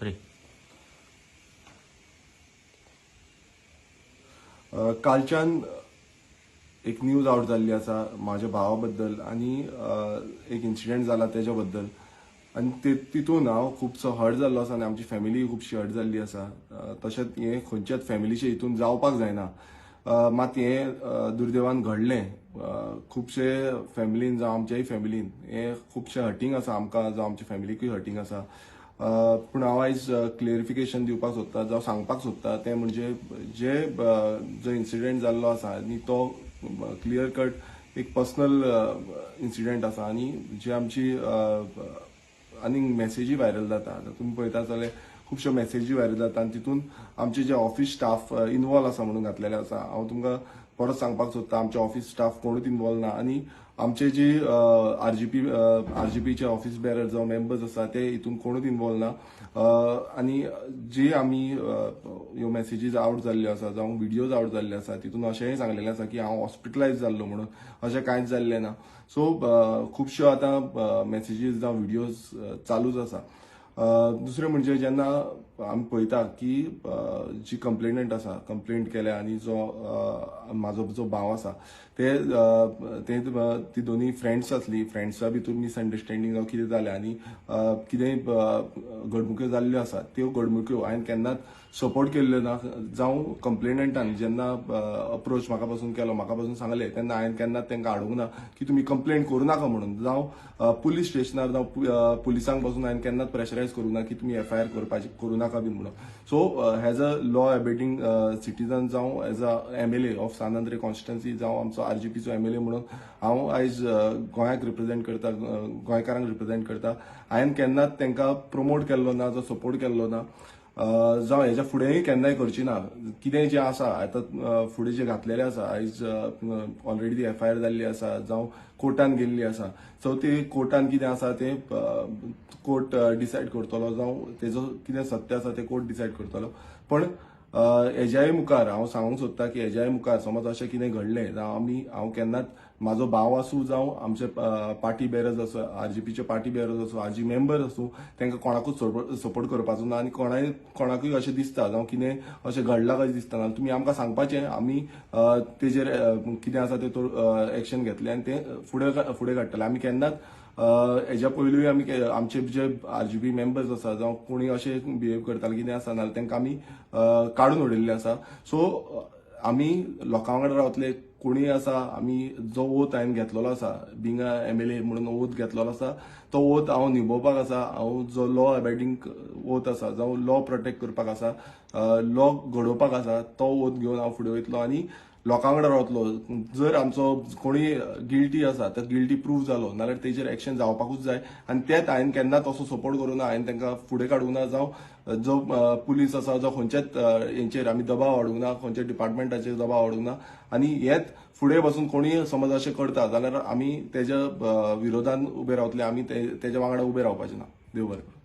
3. कालच्यान एक news out जाल्ली आसा म्हाज्या भावा बद्दल आनी एक इन्सिडंट जाला तेज्या बद्दल आनी ते तितून हांव खुबसो हर्ट जाल्लो आसा आनी आमची फॅमिली खुबशी हर्ट जाल्ली आसा. तशेंच हें खंयच्याच फॅमिलीच्या हितून जावपाक जायना, मात हें दुर्दैवान घडलें. खुबशे फॅमिलीन जावं आमच्याय फॅमिलीन हें खुबशें हर्टींग आसा आमकां, जावं आमच्या फॅमिलीकूय हर्टींग आसा. पूण हांव आयज क्लियरिफिकेशन दिवपाक सोदता, जावं सांगपाक सोदता, तें म्हणजे जे जो इन्सिडंट जाल्लो आसा आनी तो क्लियर कट एक पर्सनल इन्सिडंट आसा आनी जे आमची आनी मॅसेजी व्हायरल जाता, आतां तुमी पळयता जाल्यार खुबश्यो मॅसेजी व्हायरल जाता आनी तितून आमचे जे ऑफिस स्टाफ इनवॉल्व आसा म्हणून घातलेले आसा. हांव तुमकां परत सांगपाक सोदता, आमचे ऑफिस स्टाफ कोणूच इनवॉल्व ना आनी आमचे जी आरजीपीचे ऑफिस बेरर जावं मेंबर्स आसा ते हितून कोणूच इनवॉल्व ना. आनी जी आमी ह्यो मॅसेजीस आवट जाल्ल्यो आसा जावं विडियोज आवट जाल्ले आसा तितून अशेंय सांगलेलें आसा की हांव हॉस्पिटलायज जाल्लो म्हणून, अशें कांयच जाल्लें ना. सो खुबश्यो आतां मॅसेजीस जावं विडियोज चालूच आसा. दुसरें म्हणजे जेन्ना आमी पळयता की जी कंप्लेनंट आसा, कंप्लेंट केल्या आनी जो म्हाजो जो भाव आसा ते ते ती दोनूय फ्रेंड्स आसली, फ्रेंड्सा भितूर मिसअंडरस्टँडींग जावं कितें जालें आनी कितेंय घडणुक्यो जाल्ल्यो आसा, त्यो घडणुक्यो हांवें केन्नाच सपोर्ट केल्ल्यो ना. जावं कंप्लेनंटान जेन्ना अप्रोच म्हाका पासून केलो, म्हाका पासून सांगलें, तेन्ना हांवें केन्नाच तांकां हाडूंक ना की तुमी कंप्लेंट करूं नाका म्हणून, जावं पुलीस स्टेशनार जावं पुलिसांक पासून हांवें केन्नाच प्रेशरायज करूं ना की तुमी एफआयआर करपाची करूं नाका बीन म्हणून. So as a law abiding citizen जावं as a MLA of San Andre constituency जावं आमचो आरजीपीचो एमएलए म्हणून हांव आयज गोंयाक रिप्रेझेंट करता, गोंयकारांक रिप्रेझेंट करता. हांवें केन्नाच तांकां प्रमोट केल्लो ना, जो सपोर्ट केल्लो ना, जावं हेज्या फुडेंय केन्नाय करची ना. कितें जें आसा आतां फुडें जें घातलेलें आसा, आयज ऑलरेडी ती एफआयआर जाल्ली आसा जावं कोर्टान गेल्ली आसा, सो ती कोर्टान कितें आसा तें कोर्ट डिसायड करतलो, जावं तेजो कितें सत्य आसा तें कोर्ट डिसायड करतलो. पण हेज्याय मुखार हांव सांगूंक सोदता की हेज्याय मुखार समज अशें कितें घडलें जावं आमी, हांव केन्नाच म्हाजो भाव आसूं जावं आमचे पार्टी बेरर्स आसूं, आरजीपीचे पार्टी बेरर्स आसूं, आरजी मेंबर आसूं, तांकां कोणाकूच सपोर्ट करपाचो ना. आनी कोणाकूय अशें दिसता जावं कितें अशें घडलां कशें दिसता जाल्यार तुमी आमकां सांगपाचें, आमी तेजेर कितें आसा तें एक्शन घेतलें आनी तें फुडें फुडें काडटले. आमी केन्नाच हेज्या पयलूय आमी आमचे जे आरजीपी मेंबर्स आसा जावं कोणी अशें बिहेव करताले कितें आसा नाल्यार तांकां आमी काडून उडयल्ले आसा. सो आमी लोकां वांगडा रावतले, कोणूय आसा, आमी जो ओथ हांवें घेतलेलो आसा बींग अ एमएलए म्हणून ओथ घेतलेलो आसा, तो ओथ हांव निभोवपाक आसा. हांव जो लॉ अबायडींग ओथ आसा जावं लॉ प्रोटेक्ट करपाक आसा, लॉ घडोवपाक आसा, तो ओथ घेवन हांव फुडें वयतलो आनी लोकां वांगडा रावतलो. जर आमचो कोणूय गिल्टी आसा तर गिल्टी प्रूव जालो नाल्यार तेजेर एक्शन जावपाकूच जाय आनी तेच हांवें केन्नाच असो सपोर्ट करूं ना, हांवें तांकां फुडें काडूंक ना, जावं जो पुलीस आसा जावं खंयच्याच हेंचेर आमी दबाव हाडूंक ना, खंयच्या डिपार्टमेंटाचेर दबाव हाडूंक ना. आनी हेच फुडें बसून कोणूय समज अशें करता जाल्यार आमी तेज्या विरोधान उबे रावतले, आमी तेज्या वांगडा उबे रावपाचे ना. देव बरें करूं.